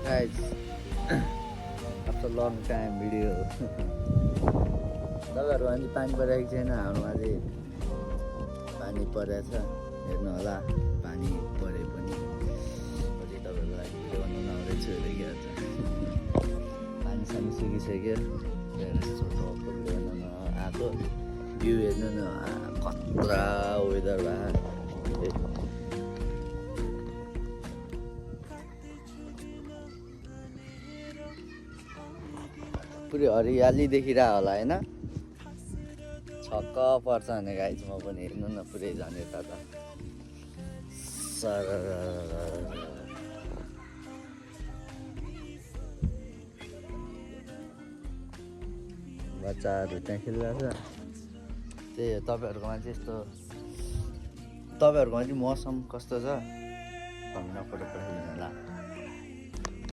guys, after long time video. तपाईँहरू अहिले पानी परिरहेको छैन, हाम्रोमा चाहिँ पानी परेछ। हेर्नु होला, पानी परे पनि पछि तपाईँहरूको लागि भिडियो बनाउन आउँदैछु। हेरेको छ पानी सानी सुकिसक्यो, भिडियो बनाउन आएको। भ्यू हेर्नु न, खतरा वेदर भयो। पुरै हरियाली देखिरह होला होइन, छक्क पर्छ भने गाइज म पनि। हेर्नु न पुरै झन् यता त बच्चाहरू त्यहाँ खेलिरहेको छ। त्यही हो, तपाईँहरूकोमा चाहिँ यस्तो, तपाईँहरूकोमा चाहिँ मौसम कस्तो छ भन्नु फोटो पठाइदिनु होला।